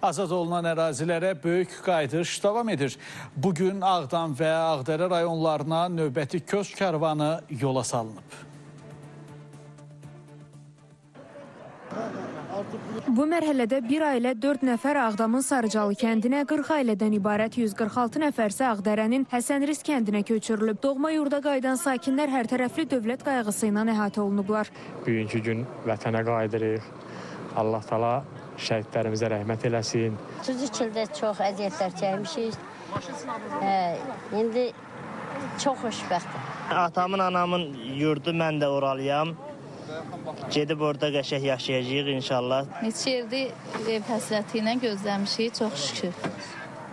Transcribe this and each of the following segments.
Azad olunan ərazilərə böyük qayıdış davam edir. Bugün Ağdam və Ağdərə rayonlarına növbəti köç karvanı yola salınıb. Bu mərhələdə bir ailə 4 nəfər Ağdamın Sarıcalı kəndinə, 40 ailədən ibarət 146 nəfər isə Ağdərənin Həsənriz kəndinə köçürülüb. Doğma yurda qayıdan sakinlər hər tərəfli dövlət qayğısı ilə əhatə olunublar. Bugünkü gün vətənə qayıdırıq. Allah Taala şəhidlərimizə rəhmət eləsin. 33 ildə çox əziyyətlər çəkmişik. İndi çox xoşbəxtəm. Atamın, anamın yurdu, mən də oralıyam. Gedib orada qəşəng yaşayacağıq inşallah. Neçə ildir ev həsrəti ilə gözləmişik, çox şükür.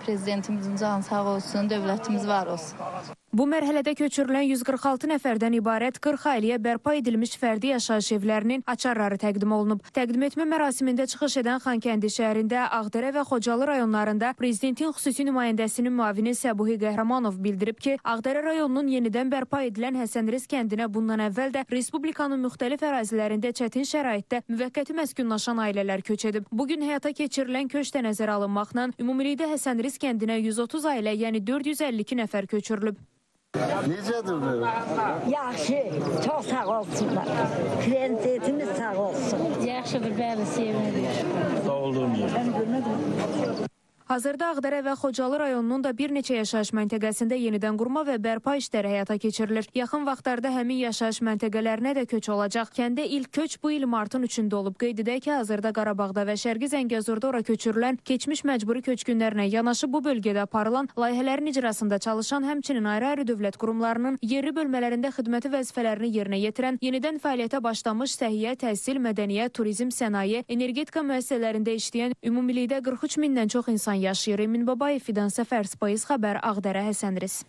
Prezidentimizin canı sağ olsun, dövlətimiz var olsun. Bu mərhələdə köçürülən 146 nəfərdən ibarət 40 ailəyə bərpa edilmiş fərdi yaşayış evlərinin açarları təqdim olunub. Təqdim etmə mərasimində çıxış edən Xankəndi şəhərində, Ağdərə və Xocalı rayonlarında Prezidentin xüsusi nümayəndəsinin müavini Səbuhi Qəhrəmanov bildirib ki, Ağdərə rayonunun yenidən bərpa edilən Həsənriz kəndinə bundan əvvəl də Respublikanın müxtəlif ərazilərində çətin şəraitdə müvəqqəti məskunlaşan ailələr köç edib. Bugün həyata keçirilən köç də nəzərə alınmaqla ümumilikdə Həsənriz kəndinə 130 ailə, yəni 452 nəfər köçürülüb. Necədir bu? Yaxşı, çox sağ olsunlar. Prezidentimiz sağ olsun. Yaxşıdır, bəli, sevinirik. Sağ olduğum yer. Mən görmədim. Hazırda Ağdərə və Xocalı rayonunun da bir neçə yaşayış məntəqəsində yenidən qurma və bərpa işləri həyata keçirilir. Yaxın vaxtlarda həmin yaşayış məntəqələrinə də köç olacaq. Kəndə ilk köç bu il martın 3-ündə olub. Qeyd edək ki, hazırda Qarabağda və Şərqi Zəngəzurda ora köçürülən keçmiş məcburi köçkünlərlə yanaşı bu bölgədə aparılan layihələrin icrasında çalışan, həmçinin ayrı-ayrı dövlət qurumlarının yerli bölmələrində xidməti vəzifələrini yerinə yetirən, yenidən fəaliyyətə başlamış səhiyyə, təhsil, mədəniyyət, turizm, sənaye, energetika müəssisələrində işləyən ümumilikdə 43 mindən çox insan yaşayır. Emin Babayev, Fidan Səfər, Spayız Xəbər, Ağdərə, Həsənriz.